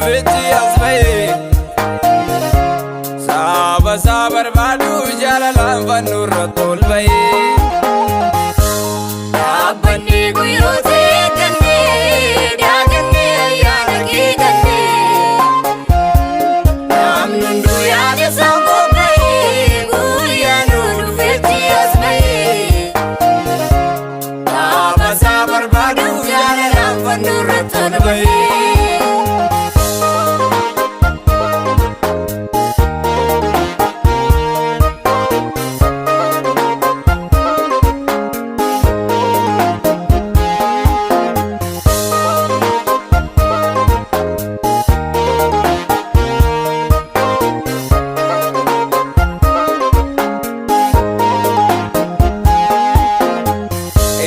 dhufetti as ba'e. Saba isaa barbaadu jaalalaan fannoo irratti ol ba'e. Dhaabbanni guyyoota eeggannee daagannee ayyaana keeggannee namni hunduu yaada isaan qophaa'ee guyyaa nu dhufetti as ba'ee. Dhaaba isaa barbaadu jaalalaan fannoo irratti ol ba'ee.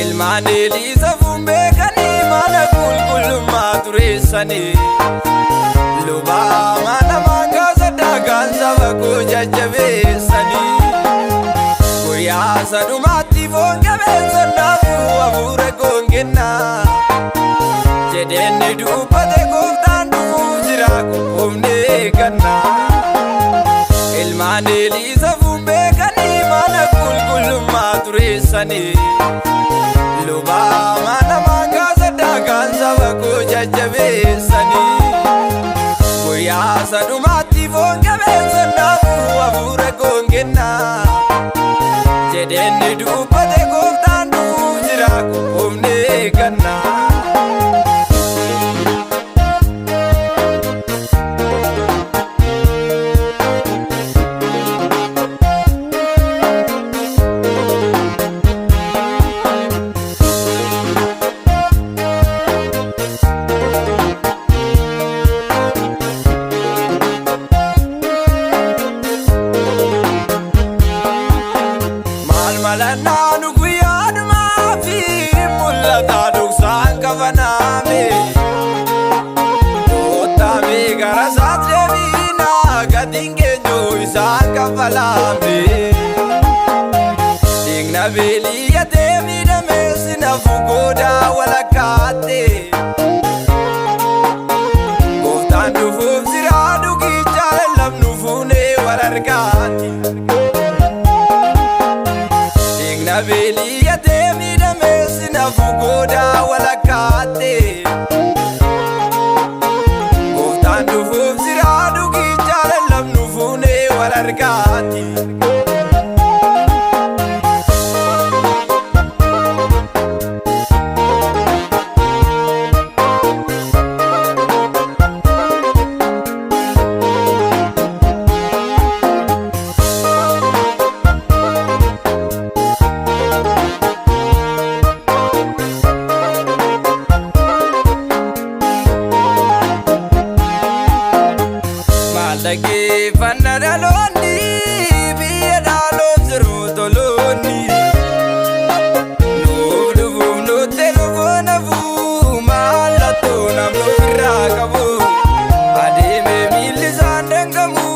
Ilmaan Eelii safuun beekanii mana qulqullummaa tureessanii. Lubaa mana maangaa daagaan saba koo jajjabeessanii. Guyyaa sadumaatti foon qabeessa naafuu hafuura koon kennaa. Jedheenni dubbate gooftaan dhufuuf jira qophoofnee eeggannaa. Ilmaan Eelii safuun beekanii mana qulqullummaa tureessanii. Lubaa mana maangaa daagaan saba koo jajjabeessanii. Guyyaa sadumaatti foon qabeessa naafuu hafuura koon kennaa. Jedheenni dubbate gooftaan dhufuuf jira qophoofnee eeggannaa. Maal malannaa nu guyyaadhumaa fi mul'ata dhoksaan kafanaame. Koottaame gara isaatti deebiinaa gatiin keenyoo isaan kaffalaame. Dhiigna beeliyyatee miidhamee sinafu goodaa walakkaate. Gooftaan dhufuuf jira dhugicha lallabnu fuunee wal argaati. Dhiigna beeliyyatee miidhamee sinafu goodaa walakkaate. Gooftaan dhufuuf jira dhugicha lallabnu fuunee wal argaati. Maal dhaggeeffanna dhaloonni biyya dhaaloof jiru toloonni. Nuuf dhufuuf nutti dhufuu nafuu mallattoo namni ofirraa qabu. Adeemee miilli isaan danqamu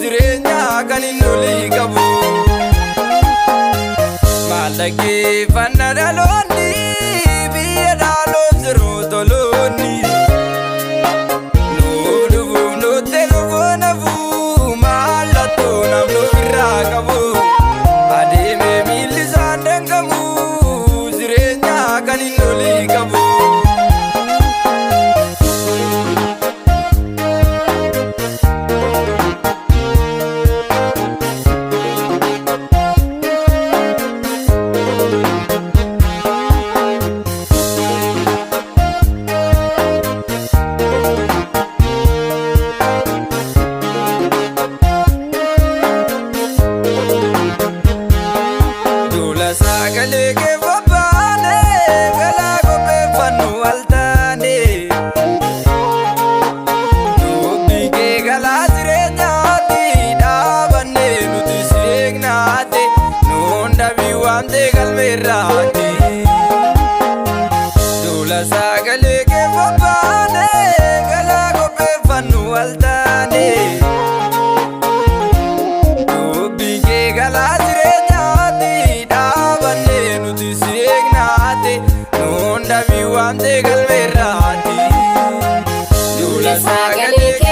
jireenya kan hin olii qabu. Maal dhaggeeffanna dhaloonni biyya dhaaloof jiru toloonni. Nuuf dhufuuf nutti dhufuu nafuu mallattoo. Sagalee.